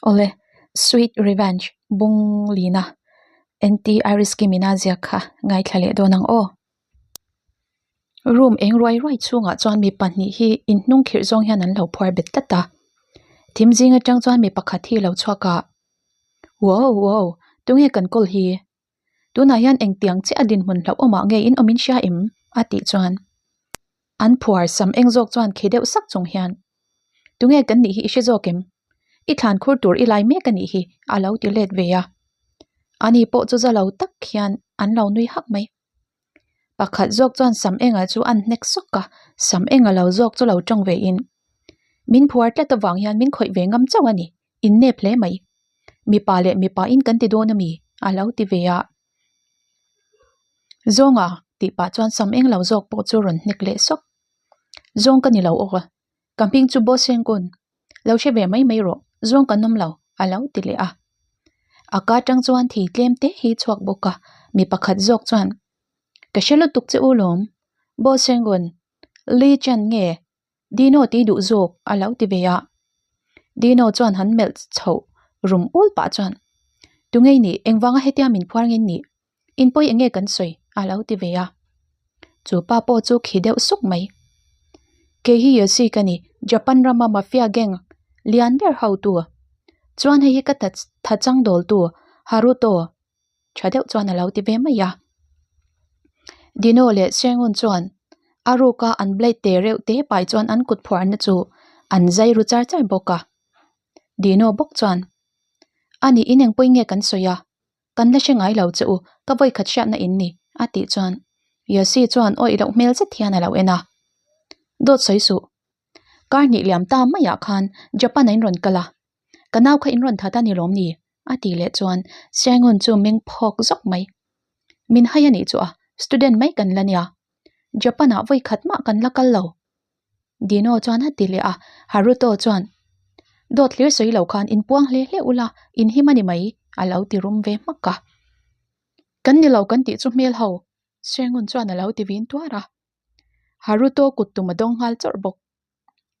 Awle, Sweet Revenge bung lina NT Iris Kimina ziak kha ngaithla leh dawn ang aw. Room eng ruai ruai chhungah chuan mi pahnih hi inhnung khirh zawng hian an lo phuar bet tlat a. Thim zing atang chuan mi pakhat hi a lo chhuak a, Wow wow, tunge kan kawl hi? Tunah hian engtiang chiah a dinhmun hlauhawmah nge in awm in hria em? a tih chuan an phuar sam eng zawk chuan khi deuh sak chung hian Tunge kan nih hi i hre zawk em? I thlan khur tur i lai mek a nih hi a lo ti let ve a. Ani pawh chu za lo tak hian an lo nui hak mai. Pakhat zawk chuan sam enga chu a hnek sawk a, sam enga lo zawk chu lo tawng ve in min phuar tlat avang hian min khawih ve ngam chauh a ni, in nep hle mai. Mipa leh mipa in kan ti dawn a mi? a lo ti ve a. Zawnga tih pah chuan sam eng lo zawk pawh chu rawn hnek leh sawk. Zawng ka ni lo aw, ka hming chu Bawsengkun, lo hre ve mai mai rawh, zawng kan awm lo a lo ti leh a. A ka tang chuan thei tlem te hi chhuak bawk a, mi pakhat zawk chuan Ka hre lutuk che u lawm, Bawsengkun, Lee Chan nge Dino tih duh zawk a lo ti ve a. Dino chuan han melh chhoh rum ul pah chuan Tungei nih engvanga hetia min phuar ngin nih? In pawi enge kan sawi? a lo ti ve a. Chu pa pawh chu khi deuh suk mai. Kei hi Yoshi ka ni, Japan rama mafia gang lian ber hotu. Chuan hei hi ka tha chang dawltu Haruto tha deuh chuan a lo ti ve mai a. Dino leh Sengun chuan a ruka an blade te reuh te pai chuan an kut phuarna chu an zai ru char char bawk a. Dino bawk chuan, A nih in engpawih nge kan sawi a? Kan la hre ngai lo che u, ka vawi khat hriatna in ni, a tih chuan Yossi chuan awih loh hmel zet hian a lo en a. Dawt sawi suh. Kar hnih liam ta maiah khan Japan-a in rawn kal a, ka nau kha in rawn that a ni lawm ni? a tih leh chuan Siangun chu meng phawk zawk mai. Min hai a nih chu a, student mai kan la nia. Japan-ah vawi khat mah kan la kal lo. Dino chuan a ti leh a, Haruto chuan Dawt hlir sawi lo khan in puang hle hle ula, in him a ni mai a lo ti rum ve hmak a. Kan ni lo kan tih chu hmel ho, Siangun chuan a lo ti vin tuar a. Haruto kut tum a dawng nghal chawrh bawk.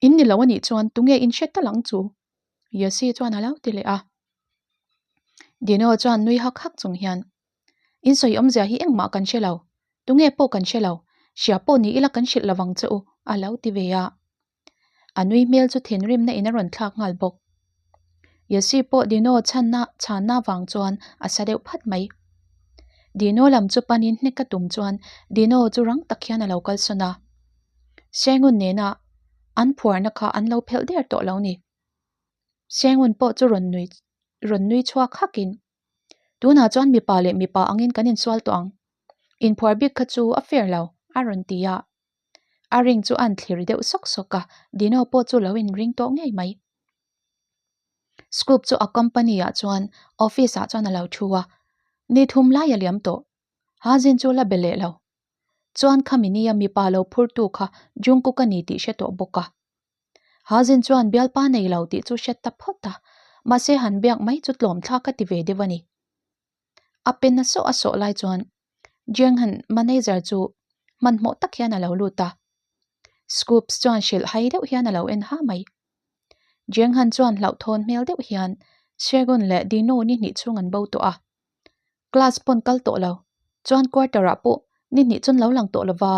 In ni lo a nih chuan tunge in hre tal ang chu? Yossi chuan a lo ti leh a. Dino chuan nui hak hak chung hian, In sawi awmzia hi engmah kan hre lo. Tunge pawh kan hre lo. Hria pawh ni ila kan hrilh lovang che u, a lo ti ve a. A nui hmel chu thinrimna in a rawn thlak nghal bawk. Yossi pawh Dino chhanna chhanna vang chuan a sa deuh phat mai. Dino lam chu panin hnek a tum chuan Dino chu rang tak hian a lo kalsawn a. Sengun nena an phuarna kha an lo phelh der tawh lo ni. Sengun pawh chu rawn nui rawn nui chhuak hakin, Tunah chuan mipa leh mipa angin kan insual tawh ang. Inphuar bik kha chu a fair lo, a rawn ti a. A ring chu a'n thlir deuh sawk sawk a, Dino pawh chu lo inring tawh ngei mai. Scoop chu a company ah chuan office ah chuan a lo thu a, Ni thum lai a liam tawh. Ha zin chu la be leh lo. Chuan khami nia mipa lo phurtu kha Jungkook a ni tih hre tawh bawk a. Ha zin chuan bialpa nei lo tih chu hre ta phawt a, mahse han biak mai chu tlawm thlak a ti ve deuh a ni. A pen a sawh a sawh lai chuan Jianghan manager chu hmanhmawh tak hian a lo lut a. Scoops chuan hrilh hai deuh hian a lo en ha mai. Jianghan chuan hlauhthawn hmel deuh hian Segun leh Dino ni hnih chhung an bo tawh a. Class pawn kal tawh lo chuan quarter ah pawh ni hnih chun lo lang tawh lova.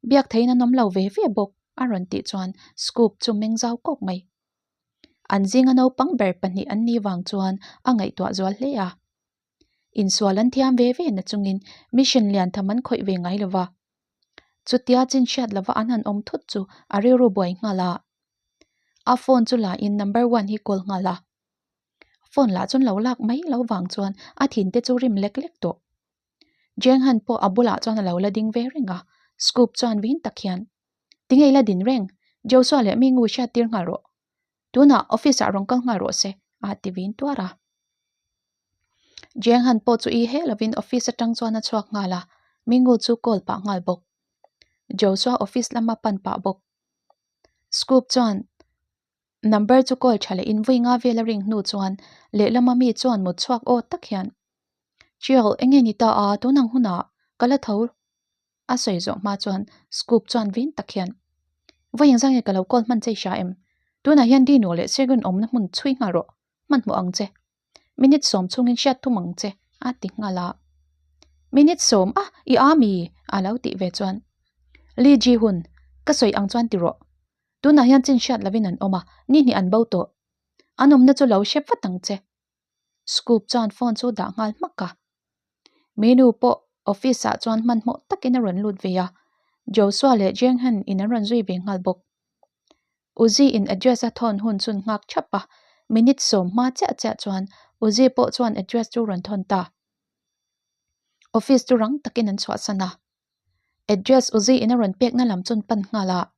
Biak theiin an awm lo ve ve bawk a rawn tih chuan Scoop chu meng zau kawk mai. An zinga naupang ber pahnih an ni vang chuan a ngaihtuah zual hle a. Insual an thiam ve ve na chungin mission lian tham an khawih ve ngai lova. Chutia chin hriat lova an han awm thut chu a rilru buai nghal a. A phone chu la in number one hi call nghal a. Phone lah chuan lo lak mai lo vang chuan a thin te chu rim lek lek tawh. Jenghan pawh a bulah chuan a lo la ding ve reng a, Scoop chuan vin tak hian, Tinge i la din reng? Joshua leh Mingu hriat tir nghal rawh. Tunah office ah rawn kal nghal rawh se, a ti vin tuar a. Jenghan pawh chu i he lovin office atang chuan a chhuak nghal a, Mingu chu call pah nghal bawk. Joshua office lama pan pah bawk. Scoop chuan Number chu call tha leh in vui nga vel a ring hnu chuan lehlama mi chuan mut chhuak aw tak hian Chill enge ni ta a tun ang hunah ka la tho a sawi zawh hma chuan Scoop chuan vin tak hian Vawi engzah nge ka lo call hman chei hria em? Tunah hian Dino leh Segun awmna hmun chhui nghal rawh. Hmanhmawh ang che. Minute sawm chhungin hriat thum ang che, a ti nghal a. Minute sawm a, i a mi? a lo tih ve chuan. Lee Ji Hoon, ka sawi ang chuan ti rawh. Tunah hian chin hriat lovin an awm a, ni hnih an bo tawh. An awmna chu lo hre vat ang che. Scoop chuan phone chu dah nghal hmak a. Menu pawh office ah chuan hmanhmawh takin a rawn lut ve a, Joshua leh Jeng Han in an rawn zui ve nghal bawk. Uzi in address a thawn hun chun nghak thap a, minute sawm hma chiah chiah chuan Uzi pawh chuan address chu rawn thawn ta. Office chu rang takin an chhuahsan a. Address Uzi in a rawn pekna lam chun pan nghal a.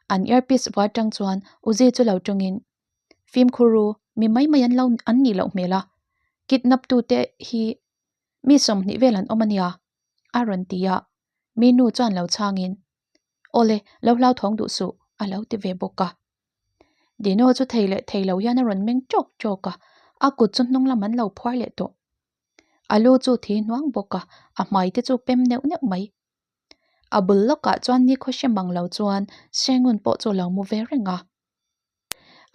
An earpiece vuah atang chuan Uzi chu lo tawngin, Fimkhur ru, mi mai mai an lo an nih loh hmel a, kidnap tute hi mi 20 vel an awm a nia, a rawn ti a. Mi nu chuan lo chhangin, Awle, lo hlauthawng duh suh, a lo ti ve bawk a. Dino chu thei leh thei lo hian a rawn meng tawk tawk a, a kut chu hnung lam an lo phuar leh tawh. A lu chu thi hnuang bawk a, a hmai te chu pem neuh neuh mai. A bul lawkah chuan nikhaw hre mang lo chuan Sengun pawh chu a lo mu ve reng a.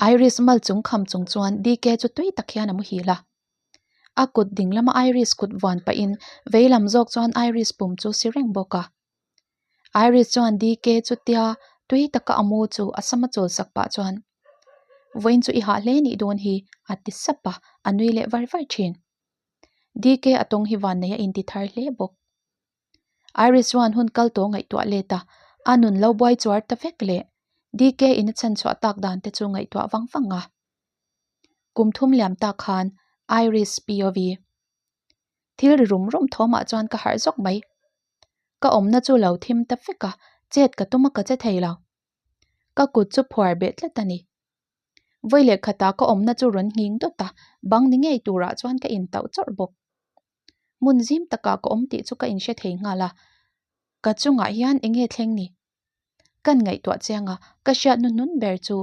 Iris mal chung kham chung chuan DK chu tui tak hian a muhil a. A kut ding lama Iris kut vuan pahin vei lam zawk chuan Iris pum chu si reng bawk a. Iris chuan DK chu tia tui taka a mu chu a sama chawl sak pah chuan Vawiin chu i hah hle nih dawn hi a ti sap a, a nui leh var var thin. DK a tawng hi vannei a inti thar hle bawk. Iris chuan hun kal tawh ngaihtuah let a, a nun lo buai chuar ta vek leh DK in a chhan chhuah tak dan te chu ngaihtuah vang vang a. Kum thum liam tak khan Iris POV thil ri rum rum thawmah chuan ka harh zawk mai. Ka awmna chu lo thim ta vek a, chet ka tum a ka che thei lo. Ka kut chu phuar beh tlat a ni. Vawi leh khatah ka awmna chu rawn nghing dawt a, bang ni ngei turah chuan ka intauh chawrh bawk. Hmun zim takah ka awm tih chu ka inhre thei nghal a, ka chungah hian eng nge thleng ni? Kan ngaihtuah chiang a, ka hriat hnuhnun ber chu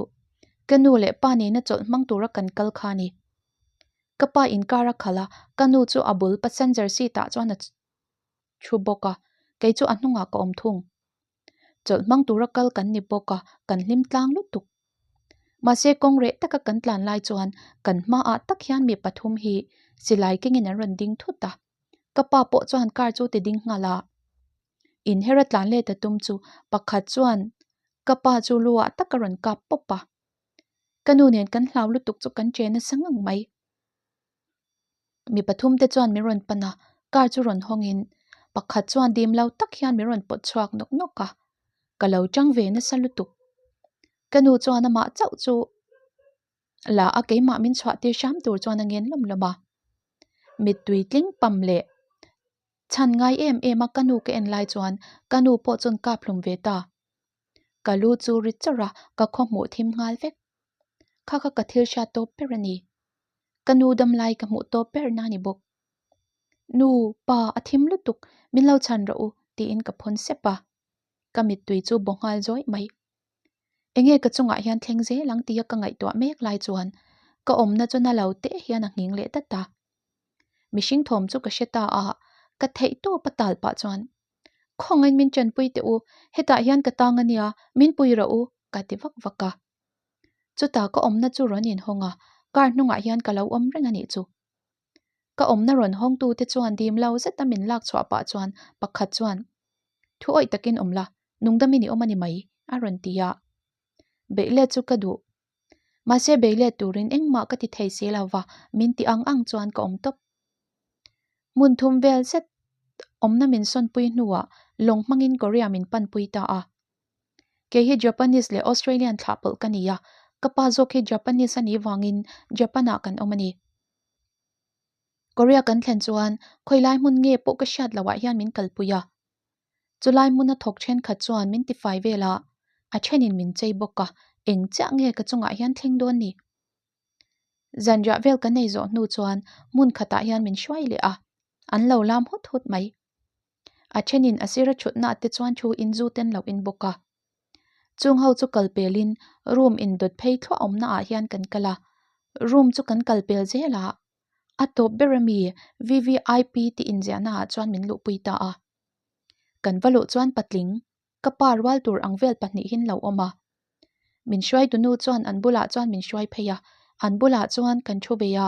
ka nu leh pa nena chawlh hmang tura kan kal kha a ni. Ka pa inkar a khalh a, ka nu chu a bul passenger seat ah chuan a thu bawk a, kei chu a hnungah ka awm thung. Chawlh hmang tura kal kan ni bawk a, kan hlim tlang lutuk. Mahse kawng reh taka kan tlan lai chuan kan hmaah tak hian mi pathum hi silai kengin an rawn ding thut a. Ka pa pawh chuan car chu ti ding nghal a. Inher a tlan let a tum chu pakhat chuan ka pa chu lu ah tak a rawn kap pawp a. Ka nu nen kan hlau lutuk chu kan che nasa ngang mai. Mi pathum te chuan min rawn pan a, car chu rawn hawngin pakhat chuan dim lo tak hian min rawn pawt chhuak nawk nawk a, ka lo tang ve nasa lutuk. Ka nu chuan amah chauh chu la a keimah min chhuah tir hram tur chuan a ngen lawm lawm a, mittui tling pam leh chhan ngai em em a ka nu ka en lai chuan ka nu pawh chuan kap hlum ve ta. Ka lu chu ri chawrh a, ka khaw hmuh thim nghal vek. Kha kha ka thil hriat tawp ber a ni. Ka nu dam lai ka hmuh tawp ber na ni bawk. Nu, pa, a thim lutuk, min lo chhan rawh u, tiin ka phawn sep a. Ka mittui chu baw nghal zawih mai. Enge ka chungah hian thleng zel ang tia ka ngaihtuah mek lai chuan ka awmna chu na lo teh hian a nghing leh dat a. Mihring thawm chu ka hre ta a, ka theih tawp a tal pah chuan Khawngain min tanpui teh u, hetah hian ka tang a nia, min pui rawh u, ka ti vak vak a. Chutah ka awmna chu rawn inhawng a, car hnungah hian ka lo awm reng a nih chu. Ka awmna rawn hawngtu te chuan dim lo zeta min lak chhuah pah chuan pakhat chuan, Thu awih takin awm la, nungdamin i awm a ni mai, a rawn ti a. Beihlet chu ka duh. Mahse beihlet turin engmah ka ti thei si lo va, min ti ang ang chuan ka awm tawp. Hmun thum vel zet awmna min sawnpui hnuah lawng hmangin Korea min panpui ta a. Kei hi Japanese leh Australian thlah pawlh ka ni a, ka pa zawk hi Japanese a nih vangin Japan-ah kan awm a ni. Korea kan thlen chuan khawilai hmun nge pawh ka hriat loh ah hian min kalpui a. Chulai hmuna thawk thenkhat chuan min tifai vel a, a thenin min chei bawk a, eng chiah nge ka chungah hian thleng dawn ni? Zanriah vel ka nei zawh hnu chuan hmun khatah hian min hruai leh a, an lo lam hut hut mai. A thenin a sira thutna te chuan thu in zu ten lo in bawk a. Chung ho chu kal pelin room indawt phei thluah awmna ah hian kan kal a, room chu kan kal pel zel a, a tawp ber ami VVIP tih inziahna ah chuan min luhpui ta a. Kan va luh chuan patling, ka pa rual tur ang vel pahnihin lo awm a. Min hruaitunu chuan an bulah chuan min hruai phei a, An bulah chuan kan thu ve a.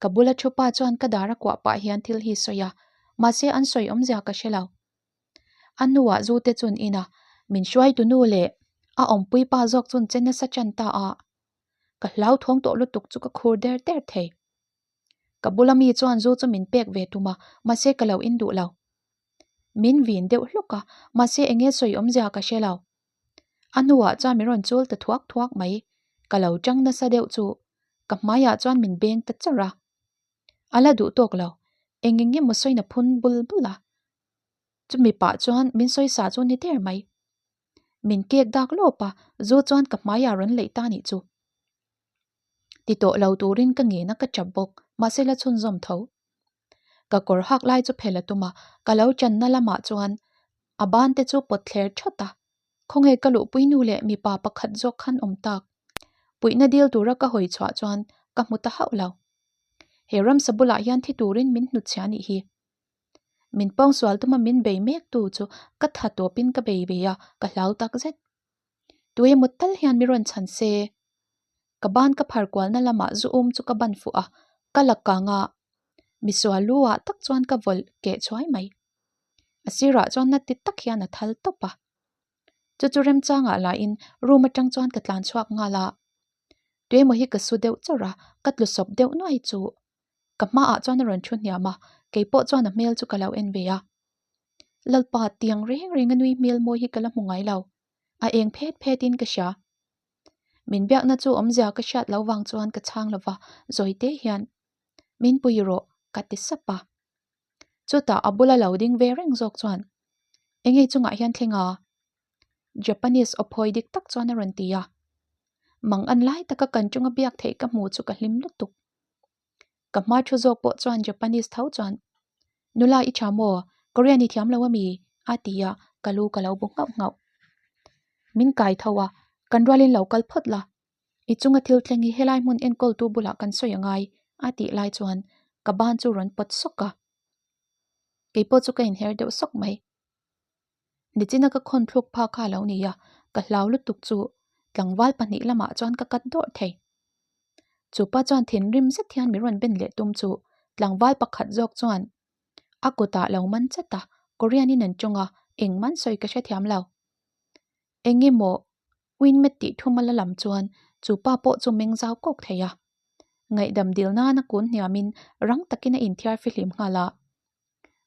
Ka bula thu pa chuan ka dar a kuah pah hian thil hi sawi a, mahse an sawi awmzia ka hre lo. A hnuah zu te chun in a, min hruaitu nu leh a awmpui pa zawk chun che nasa chan ta a. Ka hlauthawng tawh lutuk chu ka khur der der thei. Ka bula mi chuan zu chu min pek ve tum a, mahse ka lo in duh lo. Min vin deuh hluk a, mahse eng nge sawi awmzia ka hre lo. A hnuah chuan min rawn chul ta thuak thuak mai, ka lo chang nasa deuh chu ka hmaiah chuan min beng ta char a. A la duh tawk lo, eng eng emaw sawina phun bul bul a. Chumi pah chuan min sawisa chu ni der mai. Min kek dak lawp a, zu chuan ka hmaiah rawn leih ta nih chu. Ti tawh lo turin ka ngen a ka chap bawk, mahse la chhunzawm tho. Ka kawr hak lai chu phel a tum a, ka lo channa lamah chuan a ban te chu pawt thler thawt a. Khawnge ka luhpui nu leh mipa pakhat zawk khan awm tak. Puihna dil tura ka hawi chhuah chuan ka hmu ta hauh lo. He ramsa bulah hian thi turin min hnutchhia nih hi. Min pawngsual tuma min bei mek tu chu ka tha tawpin ka bei ve a, ka hlau tak zet. Tuemaw tal hian mi rawn chhan se. Ka ban ka phar kualna lamah zu um chu ka ban fuh a, ka la kang a, misual lu ah tak chuan ka vawlh keh chhuai mai. A sirah chuan na ti tak hian a thal tawp a. Chu chu remchangah lahin room atang chuan ka tlan chhuak nghal a. Tuemaw hi ka su deuh chawrh a, ka tlu sawp deuh nuai chu. Ka hmaah chuan a rawn thu hniam a, keipawh chuan a hmel chu ka lo en ve a. Lalpa, tiang reng reng a nui hmel mawi hi ka la hmu ngai lo. A eng phet phet in ka hria. Min biakna chu awmzia ka hriat lo vang chuan ka chhang lo va, zawi te hian, Min pui rawh, ka ti sap a. Chutah a bula lo ding ve reng zawk chuan, Engei chungah hian thleng a? Japanese aw phawi dik tak chuan a rawn ti a. Mang an lai taka kan chunga biak theih ka hmu chu ka hlim lutuk. Ka hma thu zawk pawh chuan Japanese tho chuan, Nula i tha maw? Korean i thiam lo a mi? a ti a, ka lu ka lo bu nghauh nghauh. Min kai tho a, kan rualin lo kal phawt la. I chunga thil thleng hi helai hmun enkawltu bulah kan sawi a ngai, a tih lai chuan ka ban chu rawn pawt sawk a. Keipawh chu ka inher deuh sawk mai. Nichina ka khawn thluk phak kha a lo ni a, ka hlau lutuk chu tlangval pahnih lamah chuan ka kat dawrh thei. Chupa chuan thinrim zet hian min rawn ben leh tum chu tlangval pakhat zawk chuan a kutah lo man chat a, Korean in an tawng a, engman sawi ka hrethiam lo. Eng emaw Winmet tih thum a la lam chuan chupa pawh chu meng zau kawk thei a. Ngaihdam dil nana kun hniamin rang takin a inthiar fihlim nghal a.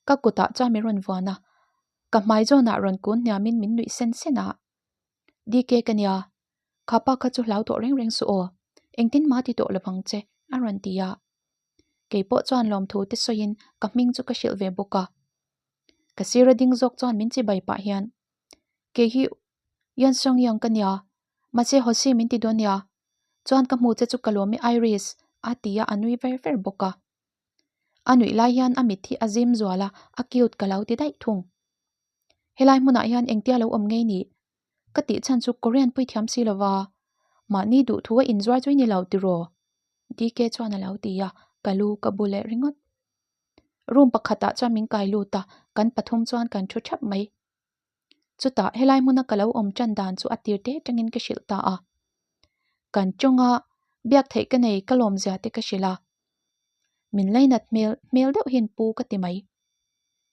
Ka kutah chuan min rawn vuan a, ka hmai zawnah rawn kun hniamin min nuih sen sen a. DK ka nia, kha pa kha chu hlau tawh reng reng suh aw, engtin mah ti tawh lovang che, a rawn ti a. Kei pawh chuan lawmthu te sawiin ka hming chu ka hrilh ve bawk a. Ka sira ding zawk chuan min chibai pah hian, Kei hi Yeonsong Young ka nia, mahse Hosi min ti dawn nia, chuan ka hmu che chu ka lawm i Iris, a ti a, a nui ver ver bawk a. A nuih lai hian a mit hi a zim zual a, a cute ka lo ti daih thung. Helai hmunah hian engtia lo awm ngei nih? Ka tih chhan chu Korean pui thiam si lova, mahni duhthu a inzuar chu i ni lo tiraw? DK chuan a lo ti a, ka lu ka bu leh ringawt. Room pakhatah chuan min kai lut a, kan pathum chuan kan thu thap mai. Chutah helai hmuna ka lo awm tan dan chu a tir te tangin ka hrilh ta a. Kan tawnga biak theih ka nei ka lawm zia te ka hrilh a. Min lainat hmel hmel deuh hian pu ka ti mai.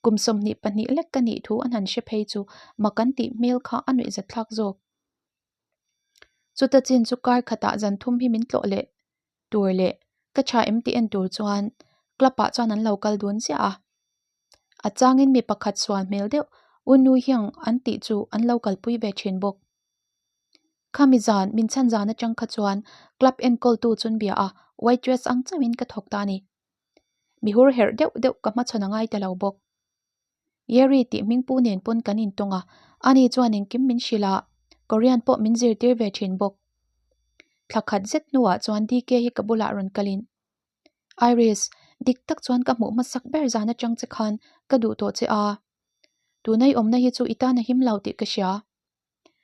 Kum 22 lek ka nih thu an han hre phei chu mak an tih hmel kha a nuihzat thlak zawk. Chuta chin chu kar khatah zan thum hi min tlawh leh tur leh ka tha em tih en tur chuan club ah chuan an lo kal dun chiah a. A changin mi pakhat sual hmel deuh U Nu Hiang an tih chu an lo kalpui ve thin bawk. Khami zan, min chhan zan atang kha chuan club enkawltu chun bia a, waitress ang chauhin ka thawk ta a ni. Mi hur herh deuh deuh ka hmachhawn a ngai ta lo bawk. Yeri tih hmingpu nen pawn kan intawng a, ani chuan engkim min hrilh a, Korean pawh min zirtir ve thin bawk. Thla khat zet hnuah chuan DK hi ka bulah rawn kalin, Iris, dik tak chuan ka hmuh hmasak ber zan atang che khan ka duh tawh che a. Tuna i awmna hi chu i tan a him lo tih ka hria.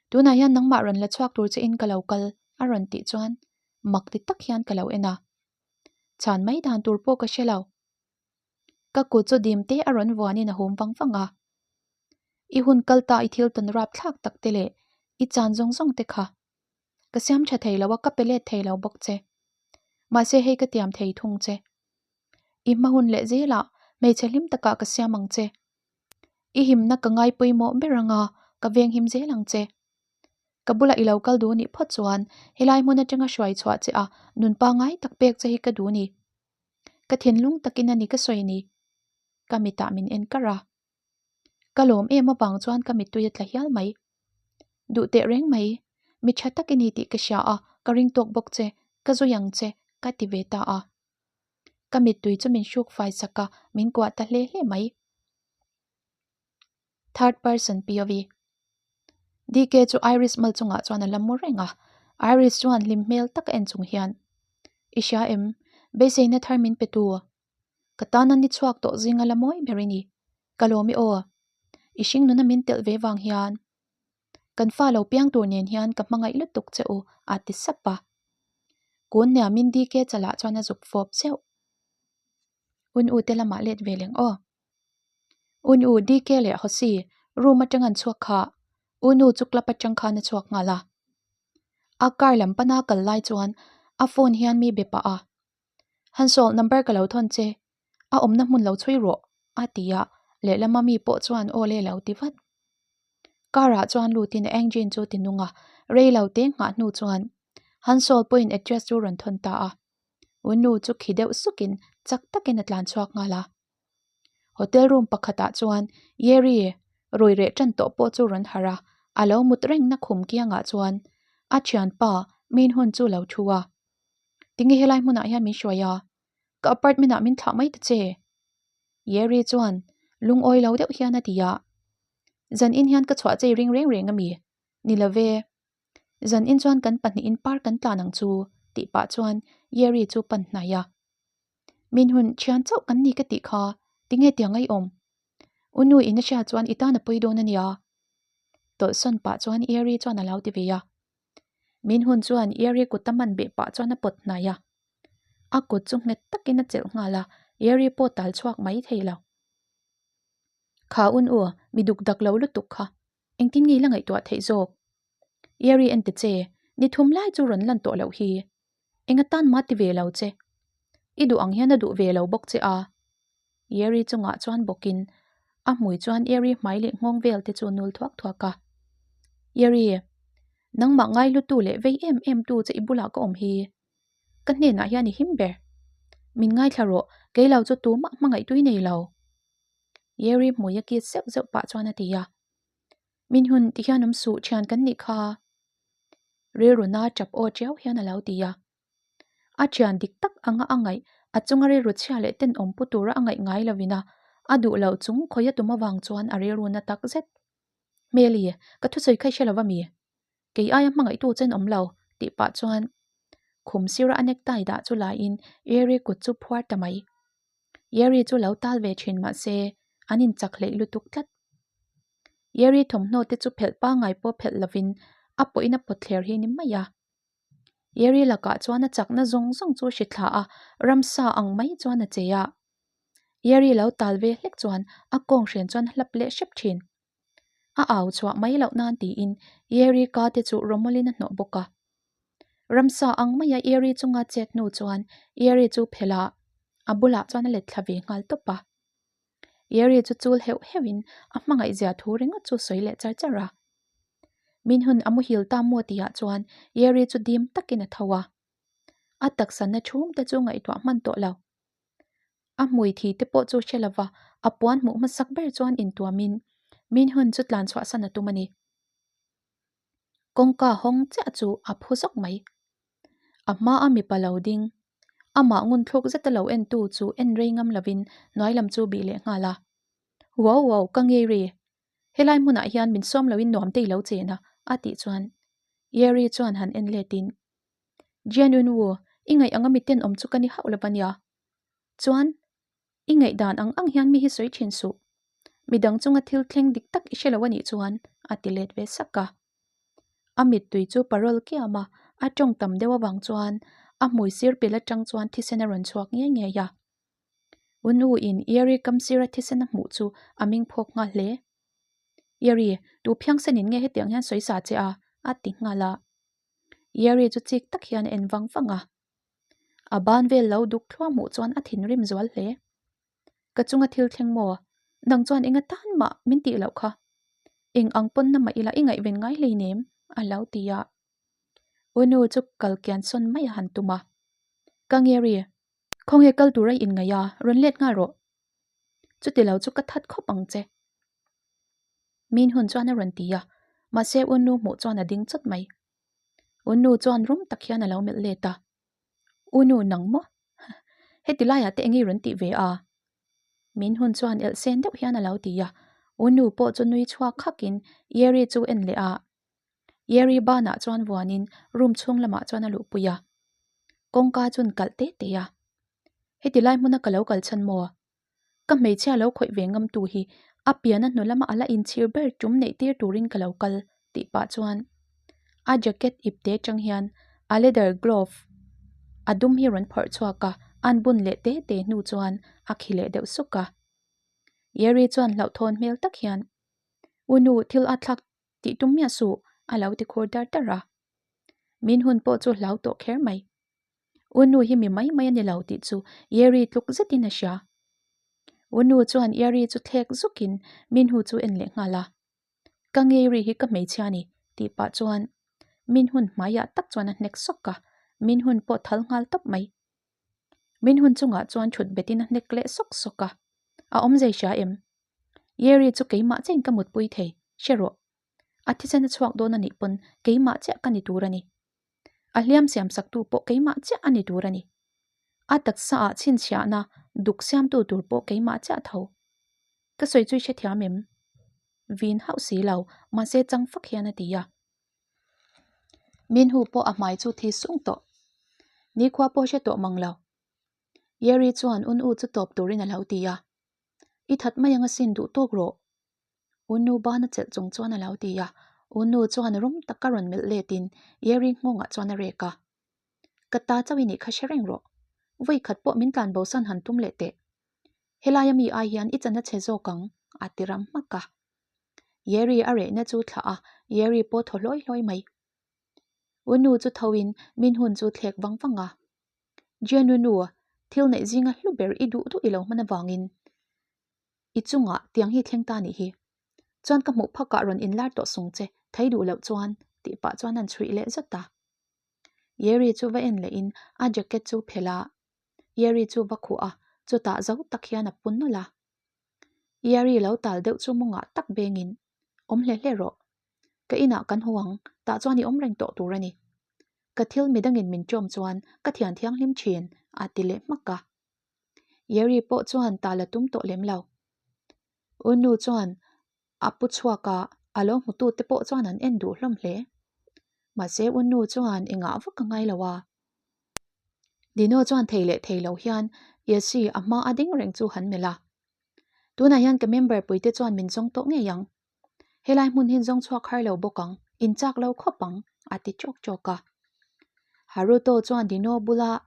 Tunah hian nangmah rawn la chhuak tur che in ka lo kal a rawn tih chuan mak ti tak hian ka lo en a. Chhan mai dan tur pawh ka hre lo. Ka kut chu dim te a rawn vuanin a hum vang vang a. I hun kal ta i thil tawn rap thlak tak te leh i chan zawng zawng te kha. Ka siam tha thei lo a, ka pe let thei lo bawk che. Mahse hei ka tiam thei thung che. I hma hun leh zelah hmeichhe hlim takah ka siam ang che. I himna ka ngai pawimawh ber anga ka veng him zel ang che. Ka bulah i lo kal duh nih phawt chuan helai hmun atanga hruai chhuah che a nun pangngai tak pek che hi ka duh ni. Ka thinlung takin a ni ka sawi ni. Ka mitah min en kar a. Ka lawm em avang chuan ka mittui a tla hial mai. Duh teh reng mai, mi tha tak i ni tih ka hria a, ka ring tawk bawk che, ka zui ang che, ka ti ve ta a. Ka mittui chu min hruk fai sak a, min kuah ta hle hle mai. Third person POV. DK chu Iris mal chungah chuan a la mu reng a, Iris chuan hlim hmel tak a en chung hian, I hria em, beiseina thar min pe tu, Ka tan a ni chhuak tawh zing a la mawi ber i ni. Ka lawm i aw. I hringnuna min telh ve vang hian kan fa lo piang tur nen hian ka hmangaih lutuk che u a ti sap a. Kun hniamin DK chalah chuan a zuk fawp zeuh. Un u te lamah let ve leng aw. Un u DK leh Hosi room atang an chhuak kha U nu chu club atang khan a chhuak nghal a. A car lam pana kal lai chuan a phone hian mi be pah a. Han sawl number ka lo thawn che, a awmna hmun lo chhui rawh, a ti a, lehlama mi pawh chuan aw le lo ti vat. Car ah chuan lutin a engine chu ti nung a, rei lo te nghah hnu chuan Han sawl pawhin address chu rawn thawn ta a. U nu chu khi deuh sukin chak takin a tlan chhuak nghal a. Hotel room pakhatah chuan Yeri rui reh tan tawh pawh chu rawn harh a, a lo mut rengna khum kiangah chuan a thianpa Min Hun chu lo thu a. Tinge helai hmunah hian min hruai a, ka apartment ah min thlah mai ta che. Yeri chuan lungawi lo deuh hian a ti a, Zan in hian ka chhuah chei ring reng reng a mi? Ni lo ve. Zan in chuan kan pahnihin park kan tlan ang chu tih pah chuan Yeri chu pan hnai a. Min hun thian chauh kan ni ka tih kha, tinge tiang ai awm? U nu in a hria chuan i tan a pawi dawn a nia. Tawlhsawn pah chuan Yeri chuan a lo ti ve a. Min hun chuan Yeri kut a man beh pah chuan a pawt hnai a. A kut chu nghet takin a chelh nghal a, Yeri pawh tal chhuak mai thei lo. Kha un u, mi duk dak lo lutuk kha, engtin nge i la ngaihtuah theih zawk? Yeri en ta che, ni thum lai chu rawn lan tawh loh hi. Eng atan mah ti ve lo che. I duh ang hian a duh ve lo bawk che a. Yeri chungah chuan bawkin a hmui chuan Yeri hmai leh nghawng vel te chu nul thuak thuak a. Yeri, nangmah ngai hlutu leh vei em em tu che i bulah ka awm hi. Ka hnenah hian i him ber. Min ngaithla rawh, kei lo chu tumah hmangaih tui nei lo. Yeri hmui a kit zeuh zeuh pah chuan a ti a. Min hun ti hian awm suh thian kan nih kha. Rilruna tap aw tiau hian a lo ti a. A thian dik tak anga a ngaih, a chunga rilru chhia leh tenawm pu tura a ngaih ngai lovin a, a duh loh chung khawi a tum avang chuan a rilru na tak zet. Hmeli, ka thusawi kha i hre lo va mi? Kei aia hmangaihtu chen awm lo, tih pah chuan khum sira a necktie dah chu laiin Yeri kut chu phuar ta mai. Yeri chu lo tal ve thin mah se, an inchak hleih lutuk tlat. Yeri thawmhnaw te chu phelh pangngai pawh phelh lovin a pawhin a pawt thler hi ni mai a. Yeri lakah chuan a chakna zawng zawng chu hri thla a, ramsa ang mai chuan a che a. Yeri lo tal ve hlek chuan a kawng hren chuan a hlap leh hrep thin. A au chhuah mai loh nan tiin Yeri ka te chu rawmawlin a hnawh bawk a. Ramsa ang maia Yeri chunga chet hnu chuan Yeri chu phelh a, a bulah chuan a let thla ve nghal tawp a. Yeri chu chul heuh heuhin a hmangaih zia thu ringawt chu sawi leh char char a. Min hun a muhil ta maw tihah chuan Yeri chu dim takin a tho a. A taksa na thum te chu ngaihtuah hman tawh lo. A hmui thi te pawh chu hre lova a puan hmuh hmasak ber chuan intuamin Min hun chu tlan chhuahsan a tum a ni. Kawngka hawng chiah chu a phu zawk mai. A hma a mipa lo ding, amah ngun thluk zeta lo entu chu en rei ngam lovin hnuai lam chu bih leh nghal a. Wow wow ka ngei ri, Helai hmunah hian min sawm loin nuam te i lo chen a, a tih chuan Yeri chuan han en letin, Jian Yun Wu, i ngaih anga mi tenawm chu ka ni hauh lo va nia. Chuan, i ngaihdan ang ang hian mi hi sawi thin suh. Midang chunga thil thleng dik tak i hre lo a nih chuan, a ti let ve sak a. A mittui chu parole kiam a, a tawng tam deuh avang chuan a hmui sir pel atang chuan thisen a rawn chhuak ngei ngei a. U nu in Yeri kam sira thisen a hmuh chu a ming phawk nghal hle. Yeri, tu phiangsen in nge hetiang hian sawi sa che a? a ti nghal a. Yeri chu chik tak hian a en vang vang a. A ban vel lo duk thluah hmuh chuan a thinrim zual hle. Ka chunga thil thleng maw? Nang chuan enga tan mah min tih loh kha. Eng ang pawn na mah ila i ngaihven ngai hleinem, a lo ti a. Unu chu kal kian sawn mai a han tum a. Ka ngeri, khawnge kal tur a inngaih a, rawn let nghal rawh. Chuti lo chu ka that khawp ang che. Min hun chuan a rawn ti a, mahse Unu hmuh chuan a ding chawt mai. Unu chuan rum tak hian a lo melh let a. Unu nang maw? Heti laiah te eng i rawn tih ve a? Min hun chuan elh sen deuh hian a lo ti a. Unu pawh chu nui chhuak khakin Yeri chu en leh a. Yeri banah chuan vuanin room chhung lamah chuan a luhpui a. Kawngka chun kalh te te a. Heti lai hmuna ka lo kal chhan maw? Ka hmeichhia lo khawih ve ngam tu hi a pian a hnu lama a la inchhir ber tum neih tir turin ka lo kal tih pah chuan a jacket ip te atang hian a leather glove a dum hi rawn phawrh chhuak a, an bun leh te te hnu chuan a khi leh deuh suk a. Yeri chuan hlauhthawn hmel tak hian, U nu, thil a thlak tih tum miah suh a lo ti khur dar dar a. Min hun pawh chu hlau tawh kher mai. U nu hi mi mai mai a ni lo tih chu Yeri tluk zetin a hria. U nu chuan Yeri chu thlek zukin Minhu chu en leh nghal a. Ka Ngeri hi ka hmeichhia a ni tih pah chuan Minhun hmaiah tak chuan a hnek sawk a, Minhun pawh thal nghal tawp mai. Minhun chungah chuan thut betin a hnek leh sawk sawk a. A awmzei hria em? Yeri chu keimah chiahin ka mutpui thei, hre rawh. A thisen a chhuak dawn a nih pawn keimah chiah ka ni tur a ni. A hliam siam saktu pawh keimah chiah a ni tur a ni. A taksa ah chhinchhiahna duk siamtu tur pawh keimah chiah tho. Ka sawi chu i hrethiam em? Vin hauh si lo, mahse chang fak hian a ti a. Minhu pawh a hmai chu thi sung tawh. Nikhua pawh hre tawh mang lo. Yeri chuan Un U chu tawp turin a lo ti a. I that mai ang asin duh tawk rawh. Unnu bana chelh chung chuan a lo ti a, Unnu chuan rum taka rawn melh letin Yeri nghawngah chuan a rek a. Ka ta chauh i nih kha hre reng rawh. Vawi khat pawh min tlan bosan han tum leh teh. Helaia mi ai hian i chan a chhe zawk ang, a ti ram hmak a. Yeri a rehna chu thlah a, Yeri pawh thaw hlawi hlawi mai. Unnu chu thoin min hun chu thlek vang vang a. Jianunu, thil neih zinga hlu ber i duh duh i lo hman avangin I chungah tiang hi thleng ta nih hi. Chuan ka hmuh phakah rawn inlar tawh sung che, thei duh loh chuan, tih pah chuan an chhuih leh zat a. Yeri chu va en lehin a jacket chu phelh a, Yeri chu va khuh a, chutah zo tak hian a pun nawlh a. Yeri lo tal deuh chu mawngah tak bengin, Awm hle hle rawh. Ka inah kan haw ang, tah chuan i awm reng tawh tur a ni. Ka thil midangin min ṭawm chuan ka thian thianghlim ṭhin, a ti leh hmak a. Yeri pawh chuan ta la tum tawh lem lo. U nu chuan a pu chhuak a, a lo hmutu te pawh chuan an en duh hlawm hle. Mahse u nu chuan engah vak a ngai lo a. Dino chuan thei leh thei lo hian Yesi a hma a ding reng chu han melh a. Tunah hian ka member puite chuan min zawng tawh ngei ang. Helai hmun hi zawng chhuak har lo bawk ang, in chak lo khawp ang, a ti chawk chawk a. Haruto chuan Dino bula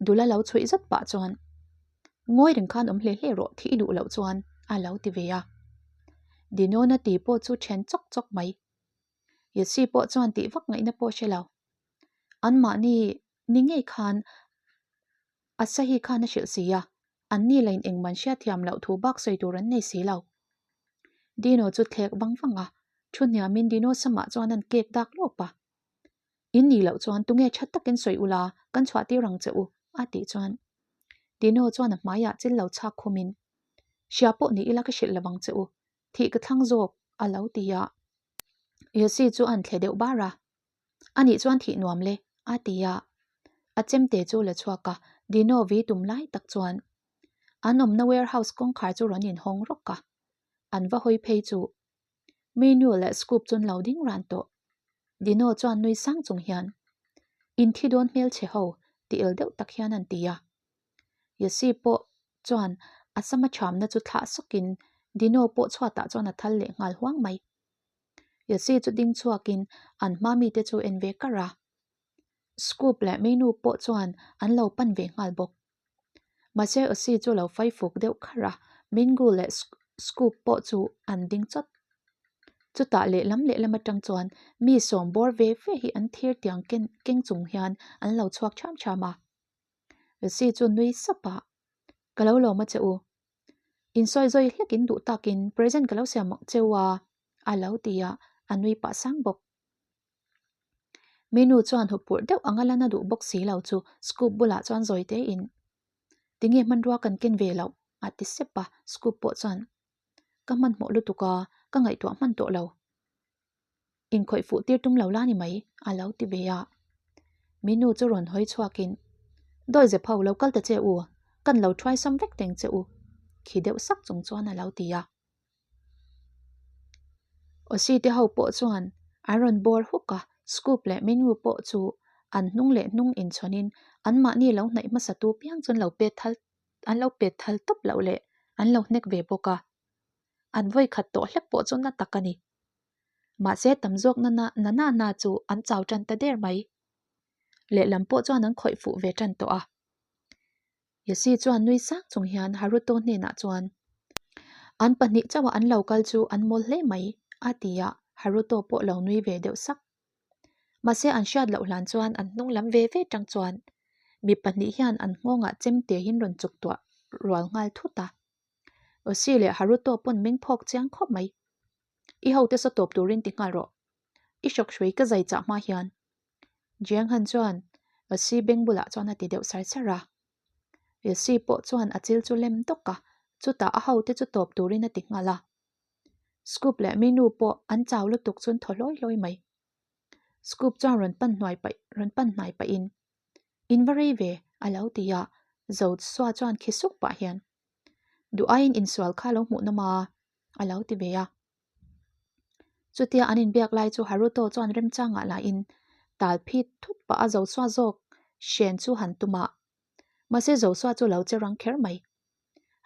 dula lo chhuih zat pah chuan, Ngawi reng khan awm hle hle rawh, thih i duh loh chuan, a lo ti ve a. Dino na ti pawh chu then chawk chawk mai. Yesi pawh chuan tih vak ngaihna pawh hre lo. Anmahni ni ngei khan Asahi khan a hrilh si a, anni lain engman hriatthiam loh thu bak sawi tur an nei si lo. Dino chu thlek vang vang a, thu hniamin Dino samah chuan an kek dak lawp a. In nih loh chuan tunge tha takin sawi ula, kan chhuah tir ang che u, a tih chuan Dino chuan a hmaiah chil lo chhak khumin, Hria pawh ni ila ka hrilh lo vang che u, thih ka thlang zawk, a lo ti a. Yossi chu an thle deuh bar a, Anih chuan thih nuam le, a ti a. A chemte chu la chhuak a, Dino vi tum lai tak chuan an awmna warehouse kawngkhar chu rawn inhawng rawk a. An va hawi phei chu Menu leh Scoop chu an lo ding ran tawh. Dino chuan nui sang chung hian, In thi dawn hmel chhe ho, ti el deuh tak hian an ti a. Yossi pawh chuan a sama thamna chu thlah sawkin Dino pawh chhuatah chuan a thal leh nghal huang mai. Yossi chu ding chhuakin an hma mite chu en ve kar a. Scoop leh Menu pawh chuan an lo pan ve nghal bawk. Mahse Yossi chu lo fai fuk deuh kar a, Mingu leh Scoop pawh chu an ding chawt. Chutah lehlam lehlam atang chuan mi sawm bawr ve ve hi an thir tiang keng chung hian an lo chhuak cham cham a. Lucy chu nui sap a, Ka lo lawm a che u. Insawi zawi hlek in duh takin present ka lo siam ang che u a, a lo ti a, a nui pah sang bawk. Minu chuan huphurh deuh anga la na duh bawk si lo chu Scoop bulah chuan zawi te in, Tinge hmanrua kan ken ve loh? a ti sep a, Scoop pawh chuan, Ka hmanhmawh lutuk a, ka ngaihtuah hman tawh lo. Inkhawih fuh tir tum lo la ni mai, a lo ti ve a. Minu chu rawn hawi chhuakin, Dawi zep ho, lo kal ta che u, kan lo thuai sam vek teng che u, khi deuh sak chung chuan a lo ti a. Awsi te ho pawh chuan an rawn bawr huk a, Scoop leh Minu pawh chu an hnung leh hnung inchhawnin anmahni lo hnaih hmasatu piang chu an lo pet thal an lo pet thal tawp loh leh an lo hnek ve bawk a. An vawi khat tawh hlek pawh chu na tak a ni. Mahse tam zawk na na na na na chu an chau tan ta der mai. Lehlam pawh chuan an khawih fuh ve tan tawh a. Yasi chuan nui sang chung hian Haruto hnenah chuan, An pahnih chauha an lo kal chu an mawl hle mai, a ti a, Haruto pawh lo nui ve deuh sak. Mahse an hriat loh hlan chuan an hnung lam ve ve tang chuan mi pahnih hian an nghawngah chemte in rawn chuk tuah rual nghal thut a. Yasi leh Haruto pawn meng phawk chiang khawp mai. I hote saw tawp turin ti nghal rawh. I hrawk hrui ka zai chah hma hian Jiang Han chuan Yasi beng bulah chuan a ti deuh sar sar a. Yasi pawh chuan a chil chu lem tawk a, chutah a hote chu tawp turin a ti nghal a. Scoop leh Minu pawh an chau lutuk chuan thaw hlawi hlawi mai. Scoop chuan rawn pan hnuai paih rawn pan hnai pahin, In va rei ve, a lo ti a, Zosua chuan khi suk pah hian, Duh aiin insual kha lo hmuh nawm a, a lo ti ve a. Chutia an inbiak lai chu Haruto chuan remchangah lahin tal phit thut pah a Zosua zawk hren chu han tum a. Mahse Zosua chu lo che rang kher mai.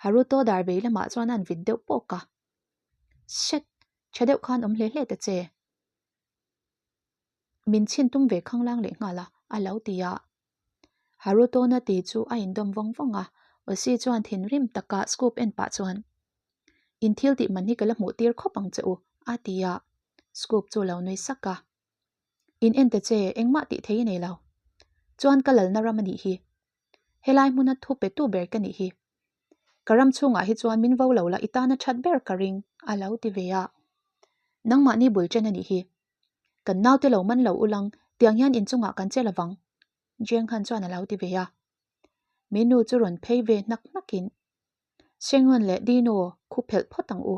Haruto dar vei lamah chuan an vit deuh pawk a. Shet! Tha deuh khan awm hle hle ta che. Min chhin tum ve khanglang leh nghal a, a lo ti a. Haruto-na ti chu a indawm vawng vawng a, Osi chuan thinrim taka scoop en pah chuan, In thil tih man hi ka la hmuh tir khawp ang che u, a ti a. Scoop chu lo nui sak a. In en ta che, engmah tih thei i nei lo. Chuan ka lalna ram a nih hi. Helai hmuna thu pe tu ber ka nih hi. Ka ram chhungah hi chuan min vo lo la i tana that ber ka ring, a lo ti ve a. Nangmahni bul chen a nih hi. Kan naute lo man lo ulang, tiang hian inchungah kan che lovang, Jeng Han chuan a lo ti ve a. Mi nu chu rawn phei ve hnak hnakin, Shenghun leh Dino khu phelh phawt ang u,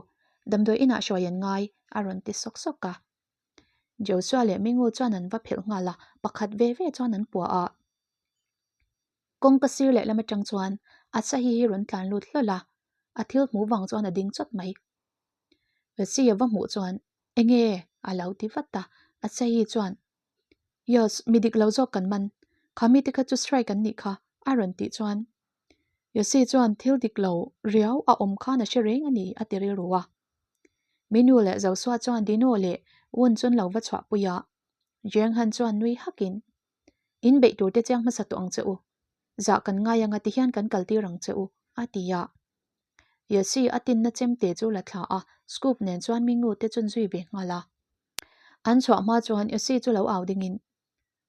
damdawi inah hruai an ngai, a rawn ti sawk sawk a. Joshua leh Mingu chuan an va phelh nghal a, pakhat ve ve chuan an puah a. Kawngka sir lehlam atang chuan Asahi hi rawn tlan lut hlawl a, a thil hmuh vang chuan a ding chawt mai. Yossi a va hmuh chuan, Enge? a lo ti vat a, Asahi chuan, Yos, mi dik lo zawk kan man, kha mite kha chu strike an nih kha, a rawn tih chuan Yossi chuan thil dik lo riau a awm khan a hre reng a ni, a ti rilru a. Minu leh Joshua chuan Dino leh Wun chu an lo va chhuahpui a, Jeng Han chuan nui hakin, In beih tur te chiang hmasa tawh ang che u. Zah kan ngai anga tihian kan kal tir ang che u, a ti a. Yossi a tinna chemte chu la thla a, Scoop nen chuan Mingu te chun zui ve nghal a. An chhuah hma chuan Yossi chu lo au dingin,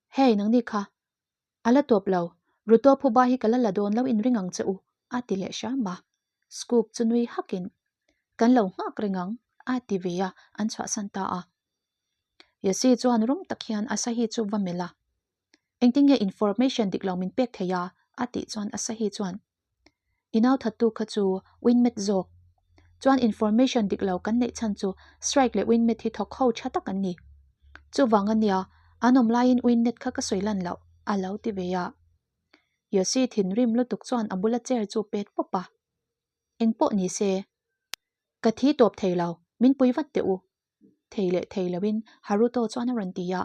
Hey, nangni kha, a la tawp lo, Ruto phuba hi ka la la dawn lo inring ang che u, a ti leh hram a. Scoop chu nui hakin, Kan lo nghak reng ang, a ti ve a, an chhuahsan ta a. Yossi chuan rum tak hian Asahi chu va melh a, Engtin nge information dik lo min pek thei a? a tih chuan Asahi chuan, I nau thattu kha chu Winmet zawk. Chuan information dik lo kan neih chhan chu Strike leh Winmet hi thawk ho tha tak an ni. Chuvang a nia, an awm laiin Winnet kha ka sawi lan loh, a lo ti ve a. Yossi thinrim lutuk chuan a bula chair chu pet pawp a, Engpawh ni se, ka thi tawp thei lo, min pui vat teh u. Thei leh thei loin Haruto chuan a rawn ti a.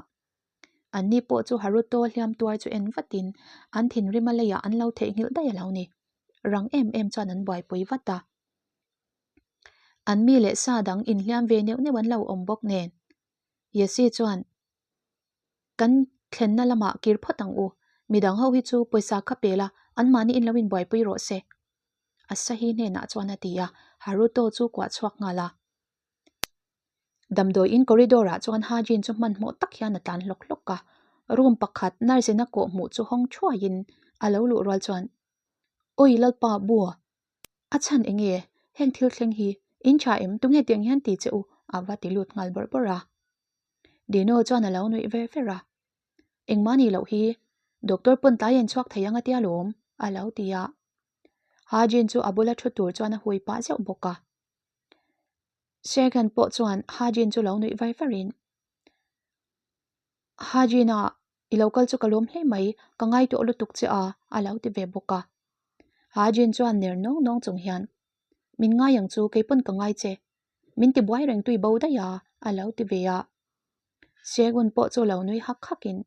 Anni pawh chu Haruto hliam tuar chu en vatin an thinrima leiah an lo theihnghilh daih a lo ni. Rang em em chuan an buaipui vat a. An mi leh sa dang inhliam ve neuh neuh an lo awm bawk nen. Yesi chuan, Kan thlenna lamah kir phawt ang u. Midang ho hi chu pawisa kha pe la, anmahni in lo inbuaipui rawh se. Asahi hnenah chuan a ti a, Haruto chu kuah chhuak nghal a. Damdawi in corridor ah chuan Ha Jin chu hmanhmawh tak hian a tlan hlawk hlawk a, room pakhat nurse in a kawh hmuh chu hawng thuai in A lo luh rual chuan, Awi Lalpa bu, a chhan eng nge heng thil thleng hi in tha em tunge tiang hian ti che u a va ti lut nghal bawrh bawrh a. Dino chuan a lo nuih ver ver a, Engmah nih loh hi doctor pawn tlai en chhuak thei ang a tia lawm a lo ti a. Hajin chu a bula thu tur chuan a hui pah zeuh bawk a. Serkan pawh chuan Hajin chu lo nuih var varin, Hajin-a i lo kal chu ka lawm hle mai, ka ngai tawh lutuk che a, a lo ti ve bawk a. Hajin chuan ner nawng nawng chung hian, Min ngai ang chu, kei pawn ka ngai che. Min ti buai reng tui bo daih a, a lo ti ve a. Segun pawh chu lo nui hak hakin,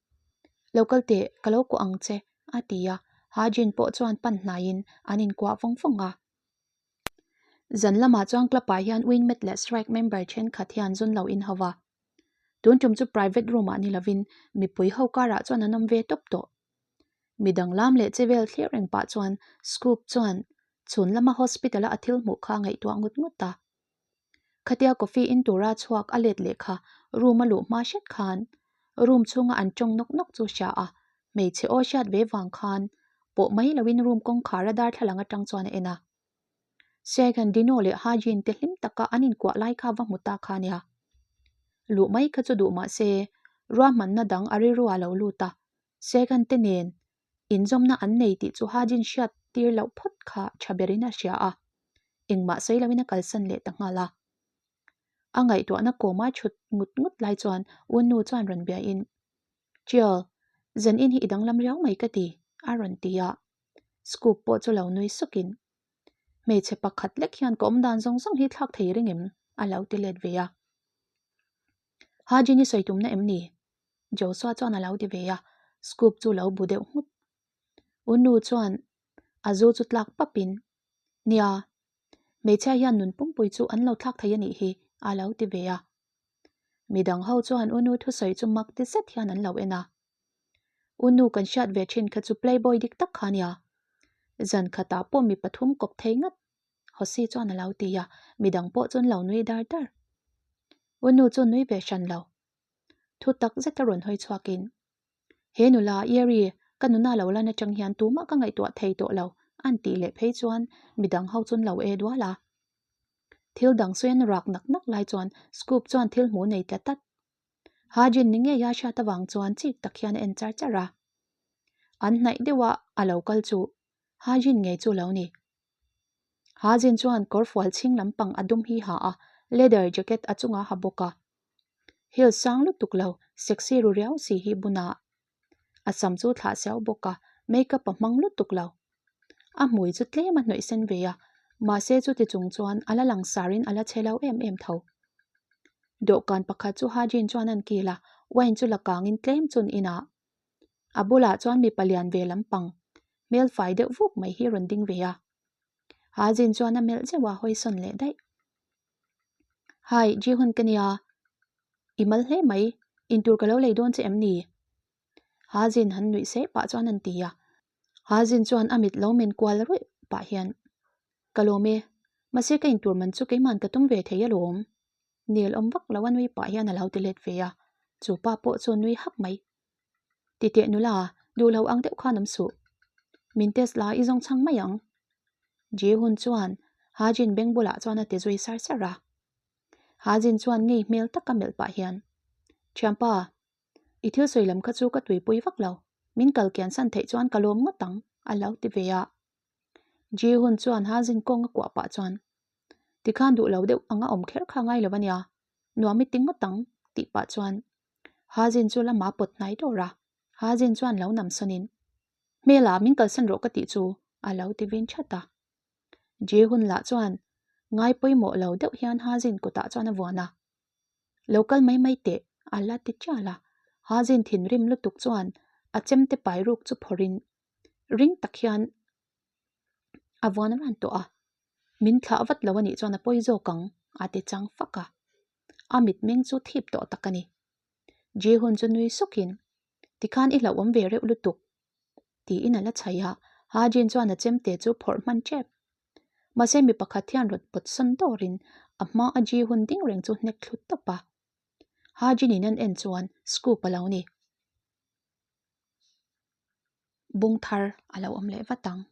Lo kal teh, ka lo kuah ang che, a ti a. Hajin pawh chuan pan hnaiin an inkuah vawng vawng a. Zan lamah chuan club ah hian Wingmet leh Strike member thenkhat hian zun lo in ho va. Tun tum chu private room ah ni lovin mipui ho karah chuan an awm ve tawp tawh. Midang lam leh che vel thlir reng pah chuan Scoop chuan chhun lama hospital a a thil hmuh kha a ngaihtuah ngut ngut a. Khatia coffee in tura chhuak a let leh kha room a luh hma hret khan room chhunga an tawng nawk nawk chu hria a, hmeichhe aw hriat ve vang khan pawh mai loin room kawngkhar a darthlalang atang chuan a en a. Segan Dino leh Hajin te hlim taka an inkuah lai kha va hmu ta kha nia. Luh mai kha chu duh mah se ruahmanna dang a rilru ah lo lut a, Segan te nen inzawmna an nei tih chu Hajin hriat tir loh phawt kha tha berin a hria a, engmah sawi loin a kalsan leh ta nghal a. A ngaihtuahna kawma chhut ngut ngut lai chuan Unnu chuan rawn biain, Chill, zan in hi i danglam riau mai ka ti, a rawn ti a. Scoop pawh chu lo nui sukin, Hmeichhe pakhat lek hian ka awm dan zawng zawng hi thlak thei ring em? a lo ti let ve a. Hajin i sawi tumna em ni? Joshua chuan a lo ti ve a, Scoop chu lo bu deuh nghut. Unnu chuan a zu chu tlak papin, Nia, hmeichhia hian nun pumpui chu an lo thlak thei a nih hi, a lo ti ve a. Midang ho chuan Unnu thusawi chu mak ti zet hian an lo en a. Unnu kan hriat ve thin kha chu playboy dik tak kha nia. Zan khatah pawh mi pathum kawp thei ngat, Hosi chuan a lo ti a, midang pawh chuan lo nui dar dar. Unnu chu nui ve hran lo. Thu tak zeta rawn hawi chhuakin, He nula, Yeri, ka nuna lo lan atang hian tumah ka ngaihtuah thei tawh lo, an tih leh phei chuan midang ho chuan lo e dual a. Thil dang sawi an rak nak nak lai chuan Scoop chuan thil hmuh nei ta tlat. Hajin ni ngei a hriat avang chuan chik tak hian a en char char a. An hnaih deuh a a lo kal chu Hajin ngei chu lo ni. Hajin chuan kawrfual chhing lampang a dum hi ha a, leather jacket a chungah ha bawk a. Heels sang lutuk lo, sexy ru riau si hi bunah a sam chu thlah siau bawk a, makeup a hmang lutuk lo. A hmui chu tlem a hnawih sen ve a, mahse chuti chung chuan a la langsarin a la chhe lo em em tho. Dawhkan pakhat chu Hajin chuan a kil a, wine chu la kangin tlem chun inah a bulah chuan mipa lian ve lampang hmel fai deuh vuk mai hi rawn ding ve a. Hajin chuan a melh zeuh a, hawi sawn leh daih. Hi, Ji-hun ka nia. I mal hle mai, intur ka lo lei dawn che em ni? Hazin han nuih seh pah chuan an ti a. Hazin chuan a mit lo men kual ruih pah hian, Ka lawm e, mahse ka intur man chu keiman ka tum ve thei alawm. Nel awm vak lo a nui pah hian a lo ti let ve a, chu pa pawh chu nui hak mai. Titeh nula, duh lo ang deuh khan awm suh. Min test la i zawng chhang mai ang. Ji-hun chuan Hajin beng bulah chuan a ti zui sar sar a. Hajin chuan ngei hmel taka melh pah hian, Thianpa, I thil sawi lam kha chu ka tuipui vak lo, min kal kian san theih chuan ka lawm ngawt ang, a lo ti ve a. Ji Hun chuan ha zin kawng a kuah pah chuan, Tikhan duh lo deuh anga awm kher kha ngai lo a nia, nuam i ti ngawt ang, tih pah chuan Ha Jin chu lama pawt hnai dawr a. Ha Jin chuan lo nam sawnin, Hmela, min kalsan rawh ka tih chu, a lo ti vin that a. Ji Hun lah chuan ngai pawimawh lo deuh hian Ha Jin kutah chuan a vuan a. Lo kal mai mai teh, a la ti chial a. Hazin thinrim lutuk chuan a chemte pai ruk chu phawrhin ring tak hian a vuan ran tawh a. Min thlah vat lo a nih chuan a pawi zawk ang, a ti chang fak a. A mitmeng chu thip tawh tak a ni. Ji-hun chu nui sukin, Tikhan i hlauhawm ve reuh lutuk, tiin a la chhaih a. Hajin chuan a chemte chu phawrh hman tep. Mahse mi pakhat hian rawn pawt sawn dawrin a hma a Ji hun ding reng chu hnek thlu tawp a. Hajin in an en chuan scoop a lo ni. Bung thar a lo awm leh vat ang.